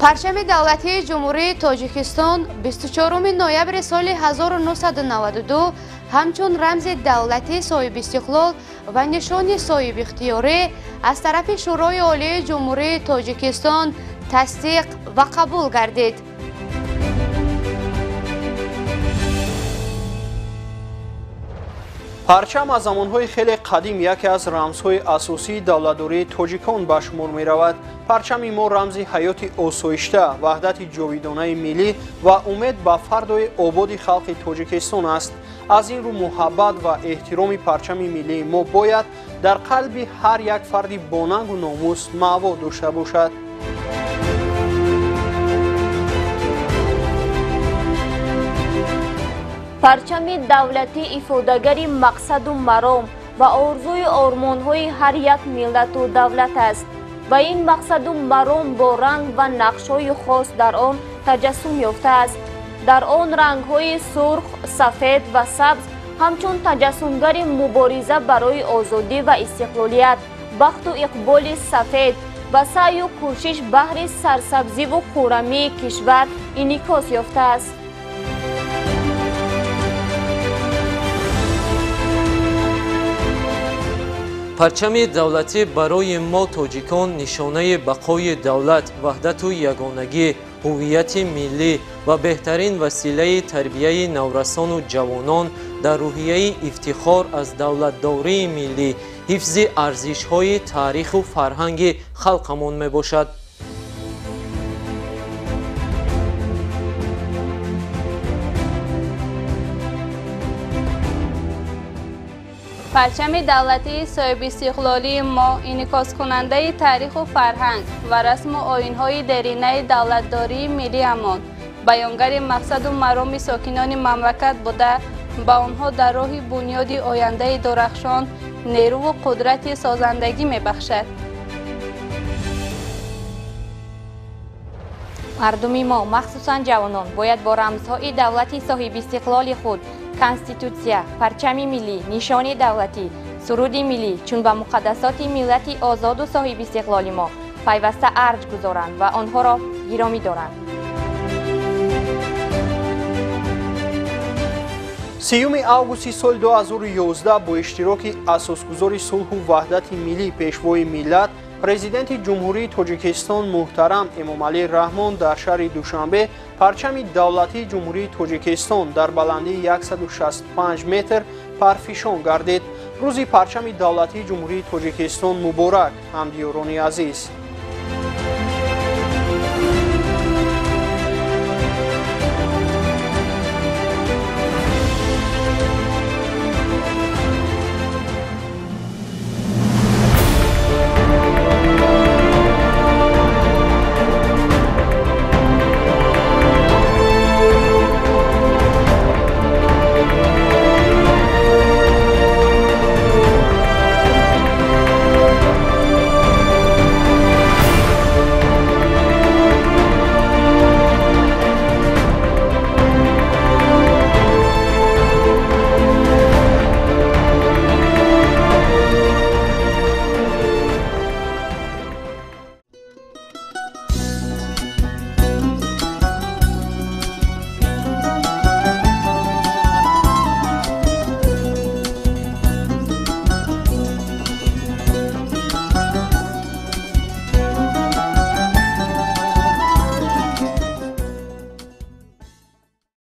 Парчами давлатии Ҷумҳурии Тоҷикистон 24 ноябри соли 1992 ҳамчун рамзи давлатии соҳибистиқлол ва нишони соҳибихтиёрӣ аз тарафи Шӯрои Олии Ҷумҳурии Тоҷикистон тасдиқ ва қабул гардид. Парчам аз замонҳои хеле қадим яке аз рамзҳои асосии давлатдории тоҷикон ба шумор меравад. Парчами мо рамзи ҳаёти осоишта, ваҳдати ҷовидонаи миллӣ ва умед ба фардои ободи халқи Тоҷикистон аст. Аз ин рӯ муҳаббат ва эҳтироми парчами миллии мо бояд дар қалби ҳар як фарди бонангу номус маъво дошта бошад. Парчами давлатӣ ифодагари мақсаду маром ва орзую ормонҳои ҳар як миллату давлат аст. Ва ин мақсаду маром бо ранг ва нақшҳои хос дар он таҷассум ёфтааст. Дар он рангҳои сурх, сафед ва сабз ҳамчун таҷассумгари мубориза барои озодӣ ва истиқлолият, бахту иқболи сафед ва саъю кӯшиш баҳри сарсабзиву хуррамии кишвар инъикос ёфтааст. Парчами давлатӣ барои мо тоҷикон нишонаи бақои давлат, ваҳдату ягонагӣ, ҳуввияти миллӣ ва беҳтарин василаи тарбияи наврасону ҷавонон дар рӯҳияи ифтихор аз давлатдории миллӣ, ҳифзи арзишҳои таъриху фарҳанги халқамон мебошад. Парчами давлатии соҳибистиқлолии мо инъикоскунандаи таъриху фарҳанг ва расму оинҳои деринаи давлатдории миллиамон, баёнгари мақсаду мароми сокинони мамлакат буда, ба онҳо дар роҳи бунёди ояндаи дурахшон нерӯву қудрати созандагӣ мебахшад. Мардуми мо, махсусан ҷавонон, бояд бо рамзҳои давлати соҳибистиқлоли худ, конститутсия, парчами миллӣ, нишони давлатӣ, суруди миллӣ, чун ба муқаддасоти миллати озоду соҳибистиқлоли мо пайваста арҷ гузоранд ва онҳоро гиромӣ доранд. 3 августи соли 2011 бо иштироки асосгузори сулҳу ваҳдати миллӣ, пешвои миллат, Президенти Ҷумҳурии Тоҷикистон муҳтарам Эмомалӣ Раҳмон дар шаҳри Душанбе парчами давлатии Ҷумҳурии Тоҷикистон дар баландии 165 метр парфишон гардид. Рӯзи парчами давлатии Ҷумҳурии Тоҷикистон муборак, ҳамдиёрони азиз!